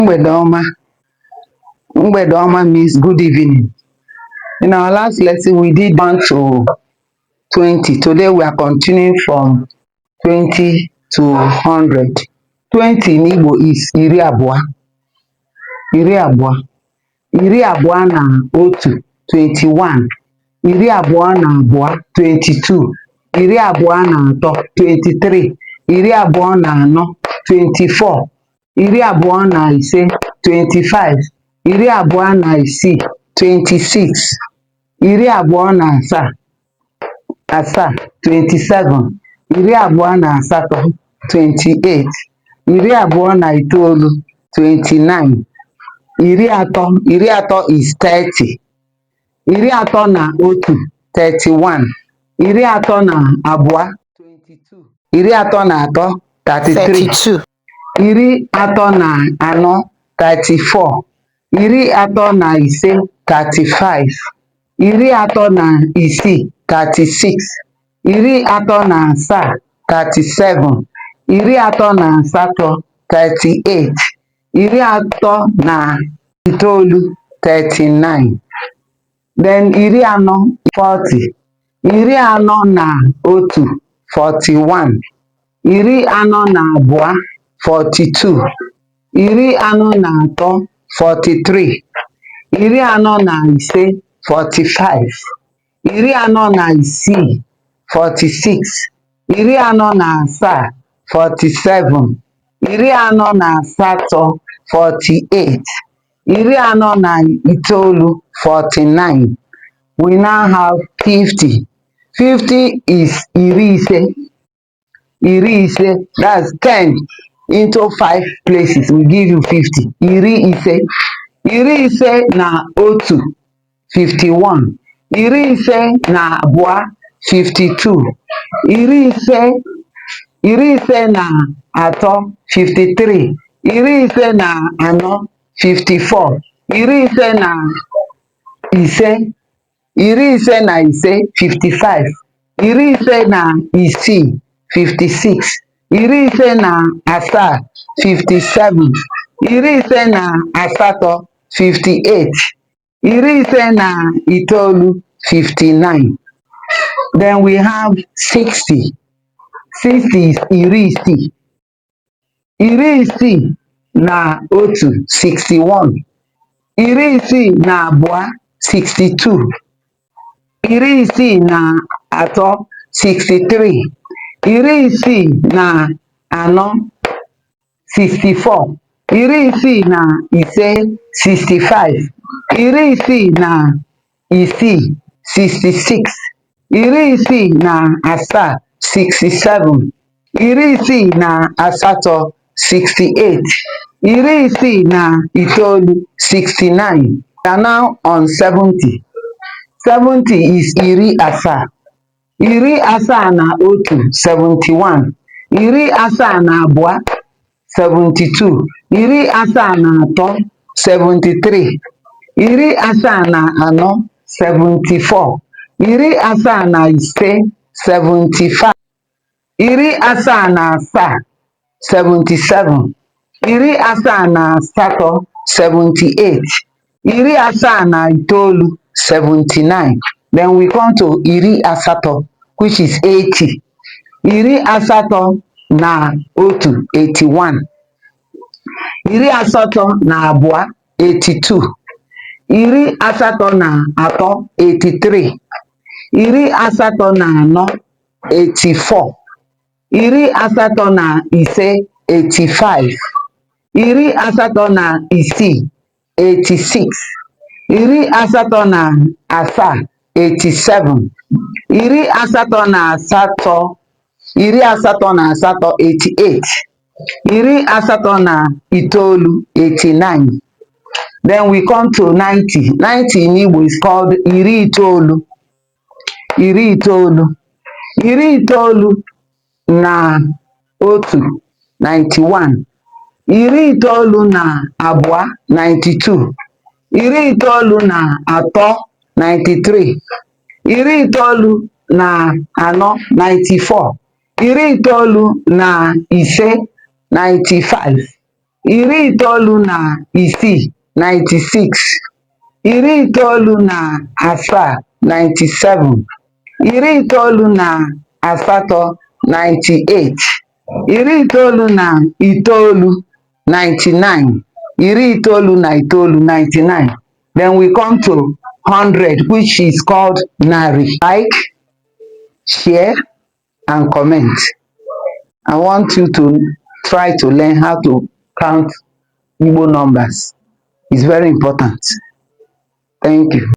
Mgbede ọma. Mgbede ọma means good evening. In our last lesson, we did 1 to 20. Today we are continuing from 20 to 100. 20 in Igbo is iri abụọ. Iri abụọ. Iri abụọ na otu, 21. Iri abụọ na abụọ, 22. Iri abụọ na atọ, 23. Iri abụọ na anọ, 24. Iri abụọ na ise, 25. Iri abụọ na isii, 26. Iri abụọ na asaa asaa, 27. Iri abụọ na asatọ, 28. Iri abụọ na itoolu, 29. Iri atọ, iri atọ is 30. Iri atọ na otu, 31. Iri atọ na abụọ, 22. Iri atọ na atọ, 33. 32. Iri atọ na anọ, 34. Iri atọ na ise, 35. Iri atọ na isii, 36. Iri atọ na asaa, 37. Iri atọ na asatọ, 38. Iri atọ na itoolu, 39. Then iri anọ, 40. Iri anọ na otu, 41. Iri anọ na abụọ, 42. Iri anọ na atọ, 43. Iri anọ na ise, 45. Iri anọ na isii, 46. Iri anọ na asaa, 47. Iri anọ na asatọ, 48. Iri anọ na itoolu, 49. We now have 50. 50 is iri ise. Iri ise, that's 10 into five places will give you 50. Iri ise. Iri ise na otu, 51. Iri ise na abụọ, 52. Iri ise na atọ, 53. Iri ise na anọ, 54. Iri ise na ise, iri ise na ise, 55. Iri ise na isii, 56. Iri ise na asaa, 57. Iri ise na asatọ, 58. Iri ise na itoolu, 59. Then we have 60. 60 is iri isii. Iri isii na otu, 61. Iri isii na abụọ, 62. Iri isii na atọ, 63. Iri isii na anọ, 64. Iri isii na ise, 65. Iri isii na isii, 66. Iri isii na asaa, 67. Iri isii na asatọ, 68. Iri isii na itoolu, 69. We are now on 70. 70 is iri asaa. Iri asaa na otu, 71. Iri asaa na abụọ, 72. Iri asaa na atọ, 73. Iri asaa na anọ, 74. Iri asaa na ise, 75. Iri asaa na asaa, 77. Iri asaa na asatọ, 78. Iri asaa na itoolu, 79. Then we come to iri asatọ, which is 80. Iri asatọ na otu, 81. Iri asatọ na abụọ, 82. Iri asatọ na atọ, 83. Iri asatọ na anọ, 84. Iri asatọ na ise, 85. Iri asatọ na isii, 86. Iri asatọ na asaa, 87. Iri asatọ na asatọ, iri asatọ na asatọ, 88. Iri asatọ na itoolu, 89. Then we come to 90. 90 in Igbo is called iri itoolu. Iri itoolu. Iri itoolu na otu, 91. Iri itoolu na abụọ, 92. Iri itoolu na atọ, 93. Iri itoolu na anọ, 94. Iri itoolu na ise, 95. 96, 96, 97, 97, 98, 99, 99, 99. Then we come to 100, which is called narị. Like, share and comment. I want you to try to learn how to count Igbo numbers. It's very important. Thank you.